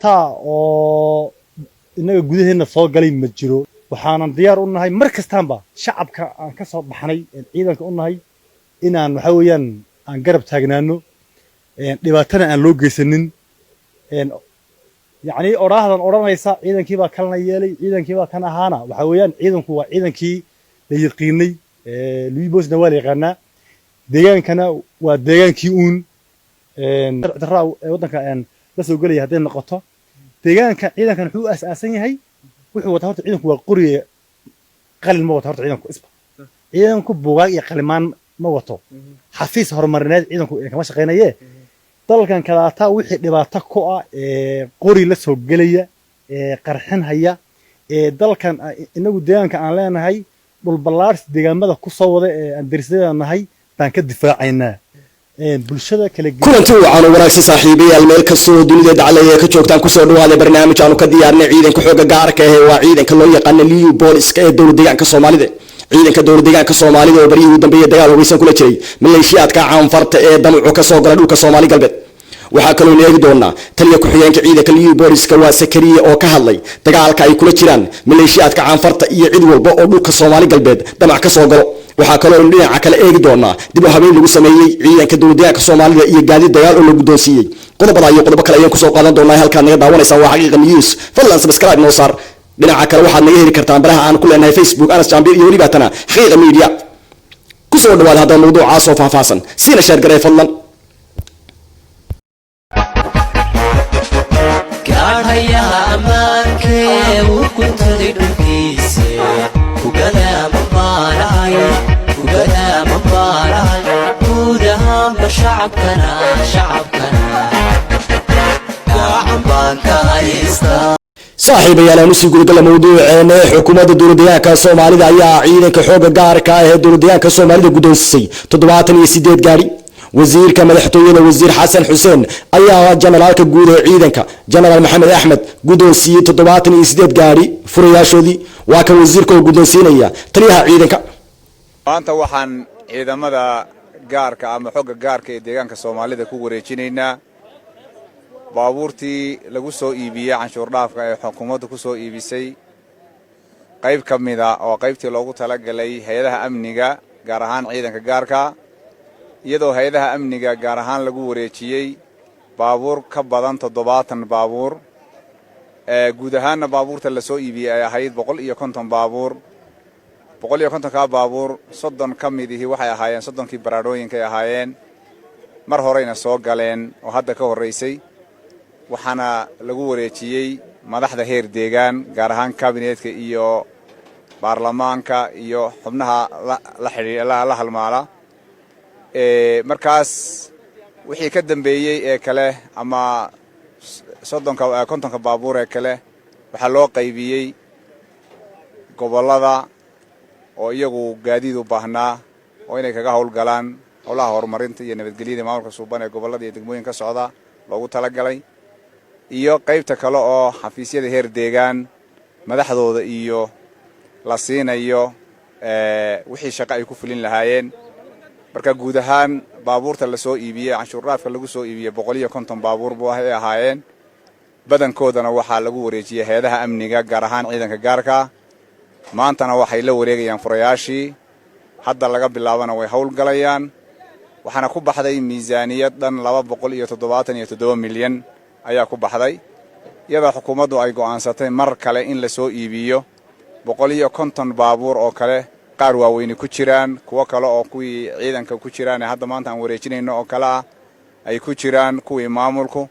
Taa oo innaga gudaheenna soo galay ma jiro. Waxaanan diyaar u nahay mar kastaanba shacabka aan ka soo baxnay een ciidanka u nahay inaan, waxa weeyaan, aan garab taagnaano, dhibaatana aan loo geysanin. Yacni odhaahdan odhanaysa "ciidankii baa kalana yeelay, ciidankii baa kan ahaana", waxa weeyaan ciidanku waa ciidankii la yiqiinay. Liyu Boolisna waa la yaqaanaa, deegaankana waa deegaankii uun darraa ee waddanka la soo gelaya. Hadday noqoto deegaanka, ciidankan wuxuu u aas-aasan yahay, wuxuu wataa horta ciidanku waa qoriye, qalin ma wato. Horta ciidanku isba ciidanku buugaag iyo qalimaan ma wato, xafiis horumarineed ciidanku kama shaqaynaye. Dalkan kadaata wixii dhibaato ku ah ee qori la soo gelaya ee qarxin haya ee dalkan inagu deegaanka aan leenahay, dhulballaarsi deegaamada ku soo wada ee aan darisyada nahay baan ka difaacaynaa bulshada kala. Kulanti wacan oo wanaagsan, saaxiibayaal, meel kastoo dunida daclaya ka joogtaan, kusoo dhawaada barnaamij aanu ka diyaarnay ciidanka xooga gaarka ah ee waa ciidanka loo yaqaana Liyu Booliska ee dowlad deegaanka Soomaalida. Ciidanka dowlad deegaanka Soomaalida oo baryihii u dambeeyay dagaal hubeysan kula jiray maleeshiyaadka Caanfarta ee damacu ka soo gala dhulka Soomaali Galbeed. Waxaa kaloo eegi doonaa taliya ku-xigeenka ciidanka Liyu Booliska, waa Sakariya, oo ka hadlay dagaalka ay kula jiraan maleeshiyaadka Caanfarta iyo cid walba oo dhulka Soomaali Galbeed damac ka soo galo. Waxaa kaloo dhinaca kale eegi doonaa dib u habeyn lagu sameeyey ciidanka dowlad deegaanka Soomaalida iyo gaadiid dagaal oo la guddoonsiiyey. Qodobada iyo qodobo kale ayaan kusoo qaadan doonaa. Halkaad naga daawanaysaan waa Xaqiiqa News. Fadlan subscribe noo saar. Dhinaca kale waxaad naga heli kartaan baraha aan ku leenahay Facebook, Anas Jambir, iyo weliba tana Xaqiiqa Media. Kusoo dhawaada haddaba mawduucaas oo faahfaahsan, siina share garee fadlan. Gaadhayaha ammaankee uu guntaday dhulkiise, ugadaama baarahay, ugadaama baarahay, guud ahaanba shacabkana, shacabkana gacan baan ka haystaa. Saaxiibayaal, aan usii gudagala mawduuceena. Xukuumadda dowladdeegaanka Soomaalida ayaa ciidanka xooga gaarka ah ee dowladdeegaanka Soomaalida guddoonsiisay 78 gaadhi. Wasiirka madaxtooyada, Wasiir Xasan Xuseen, ayaa janaraalka guud ee ciidanka, Jenaraal Maxamed Axmed, guddoonsiiyey 78 gaadhi furayaashoodii. Waa kan wasiirka oo guddoonsiinaya taliyaha ciidanka. Maanta waxaan ciidamada gaarka ama xogga gaarka ee deegaanka Soomaalida ku wareejinaynaa baabuurtii lagu soo iibiyey canshuur dhaafka ee xukuumaddu ku soo iibisay, qayb ka mida oo qaybtii loogu talagalay hay-adaha amniga, gaar ahaan ciidanka gaarka, iyadoo hay-adaha amniga gaar ahaan lagu wareejiyey baabuur ka badan 70 baabuur. Guud ahaanna baabuurta la soo iibiyey ay ahayd 150 baabuur. 150-kaa baabuur, 30 ka midihii waxay ahaayeen 30-kii baraadhooyinkay ahaayeen, mar horeyna soo galeen oo hadda ka horraysay. Waxaana lagu wareejiyey madaxda heer deegaan, gaar ahaan kabineetka iyo baarlamaanka iyo xubnaha la xidhiidh la halmaala. Markaas wixii ka dambeeyey ee kale ama 30-ka 50-ka baabuur ee kale waxaa loo qaybiyey gobollada oo iyagu gaadiid u baahnaa oo inay kaga howlgalaan howlaha horumarinta iyo nabadgelyada maamulka suuban ee gobollada iyo degmooyin ka socda loogu talagalay, iyo qaybta kale oo xafiisyada heer deegaan madaxdooda iyo la siinayo wixii shaqo ay ku fulin lahaayeen. Marka guud ahaan baabuurta la soo iibiyey, canshuur dhaafka lagu soo iibiyey, 150 baabuur buu ay ahaayeen. Badankoodana waxaa lagu wareejiyey hay-adaha amniga, gaar ahaan ciidanka gaarka. Maantana waxay la wareegayaan furayaashii, hadda laga bilaabana way howlgalayaan. Waxaana ku baxday miisaaniyad dhan 277 milyan ayaa ku baxday, iyadoo xukuumaddu ay go'aansatay mar kale in la soo iibiyo 150 baabuur oo kale, qaar waaweyni ku jiraan, kuwo kale oo kuwii ciidanka ku jiraan ee hadda maanta aan wareejinayno oo kale ah ay ku jiraan, kuwii maamulku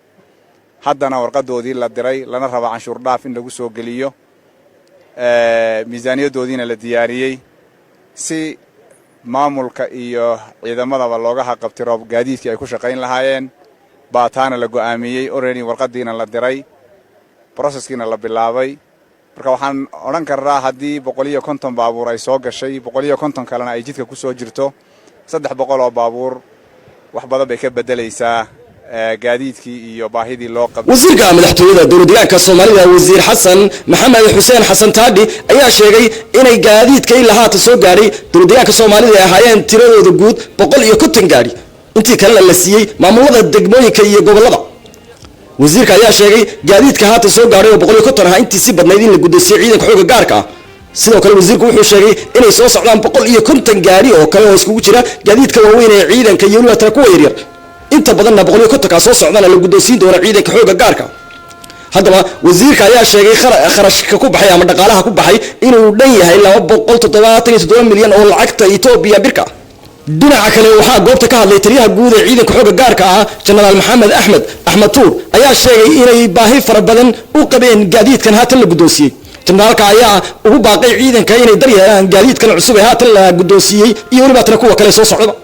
haddana warqadoodii la diray, lana raba canshuur dhaaf in lagu soo geliyo, miisaaniyaddoodiina la diyaariyey, si maamulka iyo ciidamadaba looga haqabtiro gaadiidkii ay ku shaqayn lahaayeen. Baa taana la go'aamiyey already, warqadiina la diray, processkiina la bilaabay. Marka waxaan odhan karnaa haddii 150 baabuur ay soo gashay, 150 kalena ay jidka ku soo jirto, 300 oo baabuur, wax badan bay ka beddelaysaa gaadiidkii iyo baahidii loo qabay. Wasiirka madaxtooyada dowladdeegaanka Soomaalida, Wasiir Xasan Maxamed Xuseen, Xasan Taadhi, ayaa sheegay inay gaadiidka ilaa haatan soo gaadhay dowladdeegaanka Soomaalida ay ahaayeen tiradooda guud 150 gaadhi, intii kalena la siiyey maamulada degmooyinka iyo gobollada. Wasiirka ayaa sheegay gaadiidka haatan soo gaadhay oo 150 ahaa intii si badnayd in la guddoonsiiyey ciidanka xoogga gaarka ah. Sidoo kale wasiirku wuxuu sheegay inay soo socdaan 150 gaari oo kale oo iskugu jira gaadiidka waaweyn ee ciidanka iyo weliba tana kuwa yaryar, inta badanna 150-kaa soo socdana la guddoonsiin doono ciidanka xoogga gaarka. Haddaba wasiirka ayaa sheegay kharashka ku baxay ama dhaqaalaha ku baxay inuu dhan yahay 277 milyan oo lacagta Etoobiya birka. Dhinaca kale waxaa goobta ka hadlay taliyaha guud ee ciidanka xoogga gaarka ah, Jenaraal Maxamed Axmed Axmed Tuur, ayaa sheegay inay baahi fara badan u qabeen gaadiidkan haatan la guddoonsiiyey. Jenaraalka ayaa ugu baaqay ciidanka inay daryeelaan gaadiidkan cusub ee haatan la guddoonsiiyey iyo weliba tana kuwa kale soo socdaba.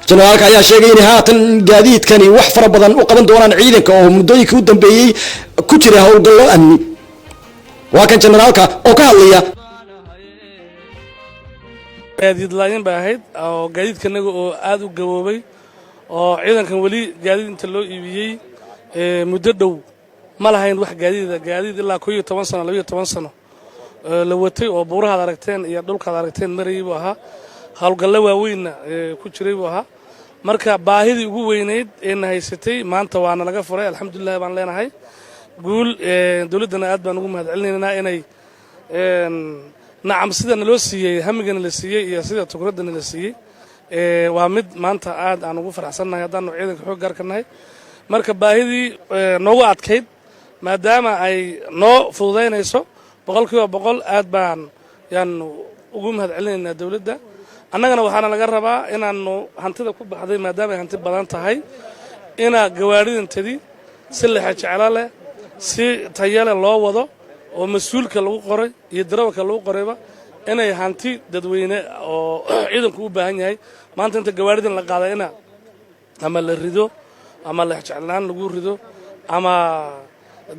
Jenaraalka ayaa sheegay inay haatan gaadiidkani wax fara badan u qaban doonaan ciidanka oo muddooyinkii u dambeeyey ku jira howlgallo amni. Waa kan jenaraalka oo ka hadlaya. Gaadiid laayin bay ahayd oo gaadiidkanaga oo aad u gaboobay oo ciidankan weli gaadiid inta loo iibiyey muddo dhow ma lahayn wax gaadiida. Gaadiid ilaa 11 sano, 12 sano la watay oo buurahaad aragteen iyo dhulkaad aragteen marayay buu ahaa, howlgallo waaweynna ku jiray buu ahaa. Marka baahidii ugu weynayd ee na haysatay maanta waana laga furay, alxamdulilah baan leenahay. Guul dowladdana aad baan ugu mahad celinaynaa inay nacam sida naloo siiyey, hamigana la siiyey iyo sida tukradana la siiyey. Waa mid maanta aad aan ugu faraxsannahay haddaanu ciidanka xoog gaarka nahay. Marka baahidii noogu adkayd maadaama ay noo fududaynayso 100% aad baan yaanu ugu mahad celinaynaa dowladda. Annagana waxaana laga rabaa inaanu hantida ku baxday, maadaama ay hanti badan tahay, ina gawaadhidantadii si lexa jeclo leh, si tayale loo wado oo mas-uulka lagu qoray iyo darawalka lagu qorayba inay hanti dadweyne oo ciidanku u baahan yahay maanta inta gawaadhidan la qaada ina ama la rido ama lexjeclaan lagu rido ama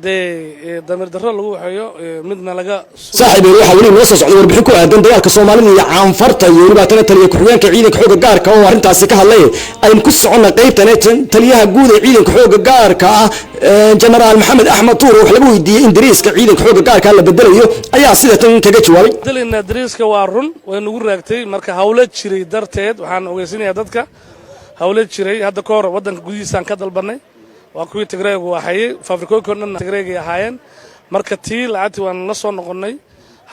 dee damiir darro lagu waxeeyo midna laga. Saaxiibeel, waxaa weli noo soo socday warbixin ku aadan dagaalka Soomaalida iyo Caanfarta iyo weliba tana taliya ku-xigeenka ciidanka xoogga gaarka oo arrintaasi ka hadlay. Aynu ku soconna qaybtan. Taliyaha guud ee ciidanka xoogga gaarka ah, Jenaraal Maxamed Axmed Tuur, oo wax laga weydiiyey in dariiska ciidanka xoogga gaarka la bedelayo, ayaa sida tan kaga jawaabay. Bedelayna dariiska, waa run, way nagu raagtay. Marka hawlo jiray darteed waxaan ogeysinayaa dadka hawlo jiray. Hadda ka hor waddanka gudihiisaan ka dalbanay, waa kuwii Tigreegu waxayey, fabrikooyinka o dhan Tigreegay ahaayeen. Marka tii lacagtii waan la soo noqonnay,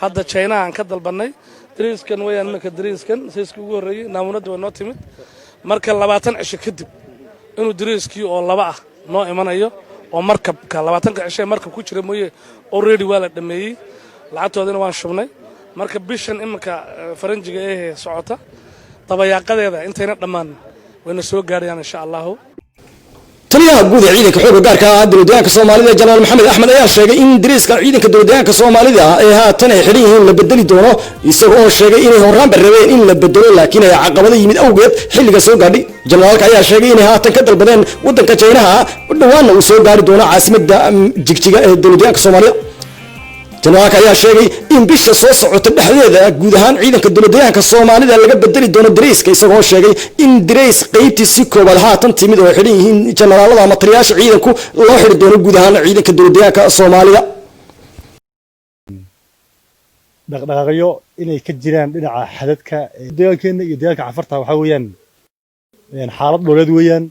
hadda Chinaha aan ka dalbanay dariiskan wayaan. Marka dariiskan sayskii ugu horreeyey naamunadda way noo timid. Marka 20 cisho kadib inuu dariiskii oo laba ah noo imanayo oo markabka 20-ka cisho ee markab ku jira mooye, already waa la dhammeeyey, lacagtoodina waan shubnay. Marka bishan iminka faranjiga ehe socota dabayaaqadeeda intayna dhammaan wayna soo gaarayaan, insha Allahu. Taliyaha guud ee ciidanka xoogga gaarka ah dowladdeegaanka Soomaalida, Jenaraal Maxamed Axmed, ayaa sheegay in dariiska ciidanka dowladdeegaanka Soomaalida ee haatan ay xidhan yihiin la bedeli doono, isaga oo sheegay inay horraanba rabeen in la bedelo laakiin ay caqabado yimid awgeed xilliga soo gaadhay. Jenaraalka ayaa sheegay inay haatan ka dalbadeen waddanka Jaynaha, dhowaanna uu soo gaari doono caasimadda Jigjiga ee dowladdeegaanka Soomaalida. Jenaraalka ayaa sheegay in bisha soo socota dhexdeeda guud ahaan ciidanka dowladdeegaanka Soomaalida laga bedeli doono dareyska, isagoo sheegay in dareys qaybtii si koowaad haatan timid oo ay xidhan yihiin jenaraalada ama taliyaasha ciidanku loo xidhi doono guud ahaan ciidanka dowladdeegaanka Soomaalida. Dhaqdhaqaaqyo inay ka jiraan dhinaca xadadka deegaankeenna iyo deegaanka Cafarta waxaa weeyaan xaalad dholeed weeyaan,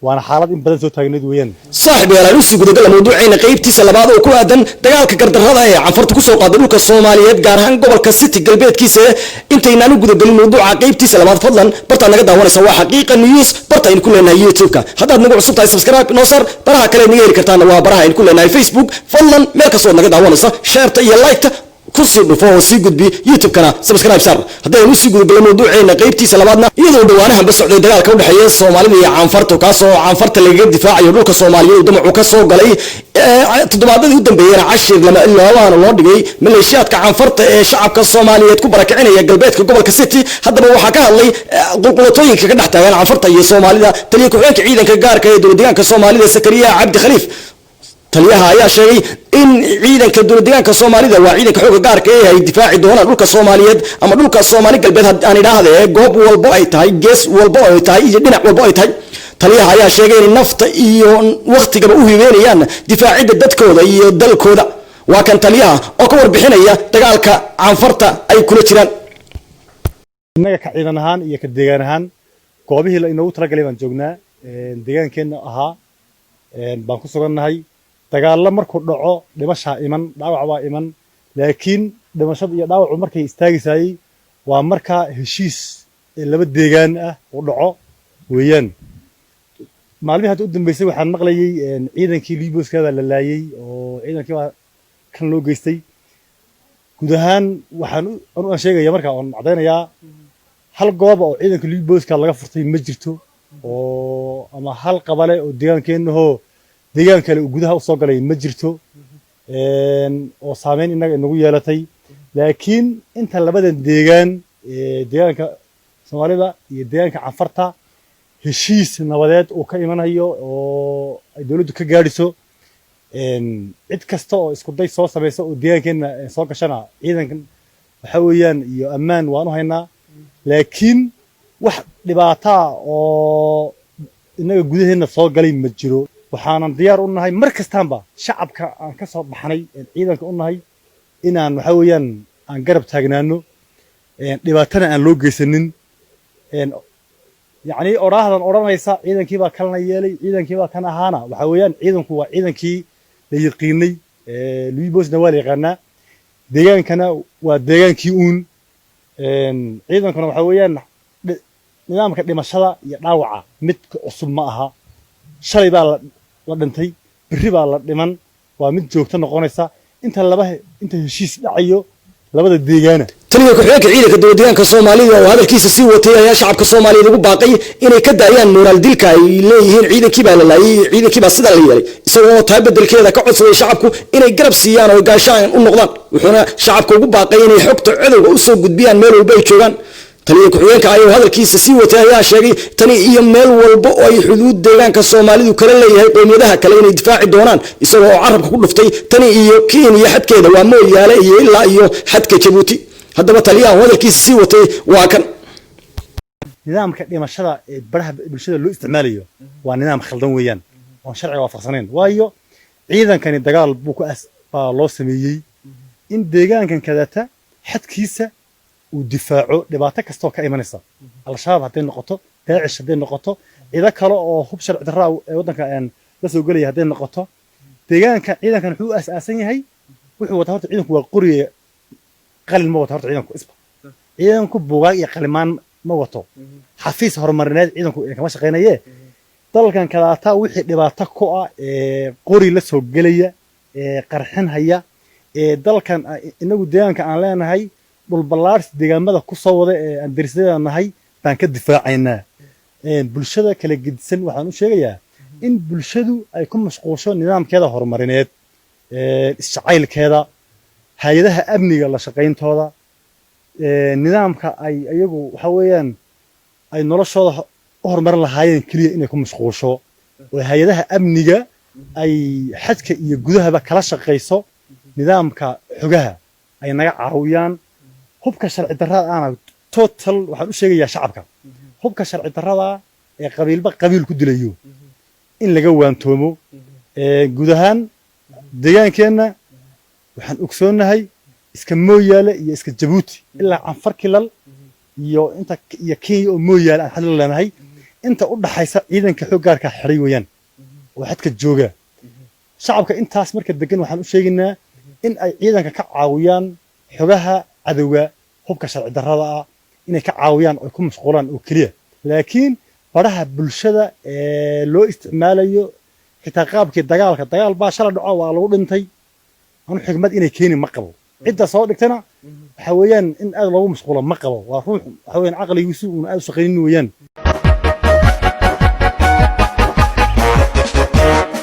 waana xaalad in badan soo taagneed weeyaan. Saaxiib yaal, aan usii gudagala mawduuceena qaybtiisa labaad oo ku aadan dagaalka gardarrada ee Canfarta kusoo qaaday dhulka Soomaaliyeed, gaar ahaan gobolka City galbeedkiisa. Intaynaan u gudagelin mawduuca qaybtiisa labaad, fadlan bartaad naga daawanaysa waa Xaqiiqa News, barta aynu ku leenahay YouTube-ka. Haddaad nagu cusub tahay, subscribe noo sar. Baraha kale naga heli kartaana waa baraha aynu ku leenahay Facebook. Fadlan meel kastood naga daawanaysa, share-ta iyo like-ta kusii dhufo oo sii gudbi, YouTube-kana subscribe sar. Haddii aynu usii gudagalo mawduuceena qaybtiisa labaadna, iyadoo dhowaanahanba socday dagaalka udhexeeya Soomaalida iyo Caanfarta, kaasoo Caanfarta lagaga difaacayo dhulka Soomaaliyeed uu damacu ka soo galay, toddobaadadii u dambeeyena cashir lama ilaabaana loo dhigay maleeshiyaadka Caanfarta ee shacabka Soomaaliyeed ku barakicinaya galbeedka gobolka City. Haddaba waxaa ka hadlay qulqulatooyinka ka dhex taagan Caanfarta iyo Soomaalida taliya ku-xigeenka ciidanka gaarka ee dowladdeegaanka Soomaalida, Sakariya Cabdi Khaliif. Taliyaha ayaa sheegay in ciidanka dowladdeegaanka Soomaalida, waa ciidanka xoogga gaarka ee, ay difaaci doonaan dhulka Soomaaliyeed ama dhulka Soomaali Galbeed aan idhaahde, goob walbo ay tahay, gees walbo ay tahay iyo dhinac walbo ay tahay. Taliyaha ayaa sheegay inay nafta iyo waktigaba u hibeynayaan difaacidda dadkooda iyo dalkooda. Waa kan taliyaha oo ka warbixinaya dagaalka Canfarta ay kula jiraan. Innaga ka ciidan ahaan iyo ka deegaan ahaan goobihii la inoogu talagalay baan joognaa. Deegaankeenna ahaa Baan ku sugannahay. Dagaallo markuu dhaco, dhimashaa iman, dhaawac baa iman, laakiin dhimashada iyo dhaawacu markay istaagaysayey waa markaa heshiis ee laba deegaan ah uu dhaco weeyaan. Maalmihii hadda u dambeysay waxaan maqlayay ciidankii Liyu Booliska baa la laayey oo ciidankii baa kan loo geystay. Guud ahaan waxaan aan sheegaya marka oon caddaynayaa, hal gooba oo ciidanka Liyu Booliska laga furtay ma jirto, oo ama hal qabale oo deegaankeenahoo deegaan kale uu gudaha usoo galay ma jirto oo saameyn innaga inagu yeelatay. Laakiin inta labadan deegaan, deegaanka Soomaalida iyo deegaanka Canfarta, heshiis nabadeed uu ka imanayo oo ay dowladdu ka gaadhiso, cid kasta oo isku day soo samaysa oo deegaankeenna soo gashana, ciidankan waxa weeyaan iyo ammaan waan u haynaa. Laakiin wax dhibaataa oo innaga gudaheenna soo galay ma jiro. Waxaanan diyaar u nahay mar kastaanba shacabka aan ka soo baxnay een ciidanka u nahay inaan waxa weeyaan aan garab taagnaano, dhibaatana aan loo geysanin. Yacni odhaahdan odhanaysa ciidankii baa kalana yeelay, ciidankii baa kan ahaana, waxa weeyaan ciidanku waa ciidankii la yiqiinay. Liyu Boolisna waa la yaqaanaa, deegaankana waa deegaankii uun. Ciidankuna waxa weeyaan nidaamka dhimashada iyo dhaawaca mid cusub ma aha. Shalay baa la dhintay, berri baa la dhiman, waa mid joogto noqonaysa inta laba inta heshiis dhacayo labada deegaana. Taliya ku-xigeenka ciidanka dowlad deegaanka Soomaalida oo hadalkiisa sii watay ayaa shacabka Soomaaliyeed ugu baaqay inay ka daayaan moraal dilka ay leeyihiin ciidankii baa la laayay, ciidankii baa sidaa la yeelay, isagoo taa bedelkeeda ka codsaday shacabku inay garab siiyaan oo gaashaan u noqdaan. Wuxuuna shacabka ugu baaqay inay xogta cadowga usoo gudbiyaan meel walba ay joogaan. Taliya ku-xigeenka ayuu hadalkiisa sii watay ayaa sheegay tani iyo meel walba oo ay xuduud deegaanka Soomaalidu kala leeyahay qowmiyadaha kale inay difaaci doonaan, isagoo oo carabka ku dhuftay tani iyo Kenya xadkeeda, waa Mooyaale iyo ilaa iyo xadka Jabuuti. Haddaba taliyaha hadalkiisa sii watay waa kan. Nidaamka dhimashada ee baraha bulshada loo isticmaalayo waa nidaam khaldan weeyaan oon sharciga waafaqsanayn, waayo ciidankani dagaal buu ku as baa loo sameeyey in deegaankan kadata xadkiisa uu difaaco dhibaato kastoo ka imanaysa, Al-Shabaab hadday noqoto, Daacish hadday noqoto, ciido kale oo hub sharci darraa ee waddanka aan la soo gelaya hadday noqoto. Deegaanka ciidankan wuxuu u aas-aasan yahay, wuxuu wataa horta ciidanku waa qoriye, qalin ma wato. Horta ciidanku isba ciidanku buugaag iyo qalimaan ma wato, xafiis horumarineed ciidanku kama shaqaynaye. Dalkan kadaata wixii dhibaato ku ah ee qori la soo gelaya ee qarxin haya ee dalkan inagu deegaanka aan leenahay dhulballaarsi deegaamada ku soo wada ee aan darisyada nahay baan ka difaacaynaa. Bulshada kala gedisan waxaan u sheegayaa in bulshadu ay ku mashquulsho nidaamkeeda horumarineed, isjacaylkeeda, hay-adaha amniga la shaqayntooda, nidaamka ay iyagu waxa weeyaan ay noloshooda u horumarin lahaayeen keliya inay ku mashquulsho oo hay-adaha amniga ay xadka iyo gudahaba kala shaqayso, nidaamka xogaha ay naga caawiyaan. Hubka sharci darrada ana total waxaan u sheegayaa shacabka, hubka sharci darrada ee qabiilba qabiil ku dilayo in laga waantoomo. Guud ahaan deegaankeenna waxaan ogsoonnahay iska Mooyaale iyo iska Jabuuti ilaa Canfar Kilal iyo inta iyo Kenya oo Mooyaale aan xad la leenahay, inta u dhaxaysa ciidanka xoog gaarka xidhay weeyaan oo xadka jooga. Shacabka intaas marka degan waxaan u sheegaynaa in ay ciidanka ka caawiyaan xogaha cadowga, hubka sharci darrada ah inay ka caawiyaan oo ku mashquulaan oo keliya. Laakiin baraha bulshada ee loo isticmaalayo xitaa qaabkii dagaalka, dagaal baa shala dhaco, waa lagu dhintay, anu xigmad inay keeni ma qabo. Cidda soo dhigtana waxa weeyaan in aad loogu mashquulo ma qabo. Waa ruux waxa weeyaan caqligiisu uuna aad u shaqaynin weeyaan.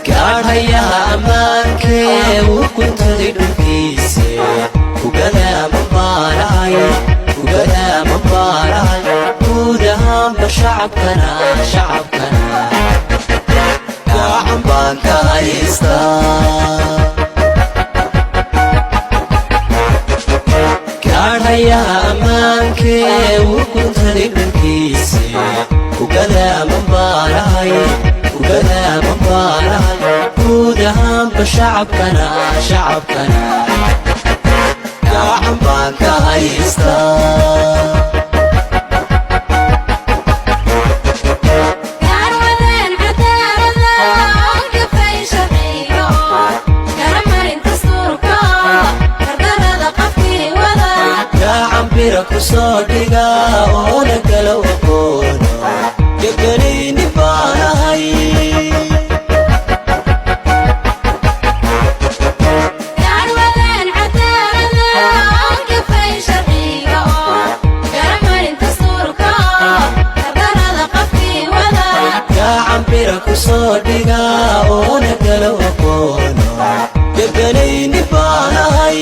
Gaadhayaha ammaankee uu kuntaday dhulkiise ugadaama baarahay, ugadaama baarahay, guud ahaanba shacabkana, shacabkana gacan baan ka haystaa. Gaadhayaha ammaankee uu kuntaday dhulkiise ugadaama baarahay, ugadaama baarahay, guud ahaanba shacabkana, shacabkana gacan baan ka haystaa. Gaarwadeen cadaalada oo ku soo dhiga oona kala aqoono gaganayni baanahay. Garwadeen cadaalada gafay sharciga oo garamarin dastuurka gardarada qofkii wada. Gacan bira ku soo dhiga oona kala aqoono gaganayni baanahay.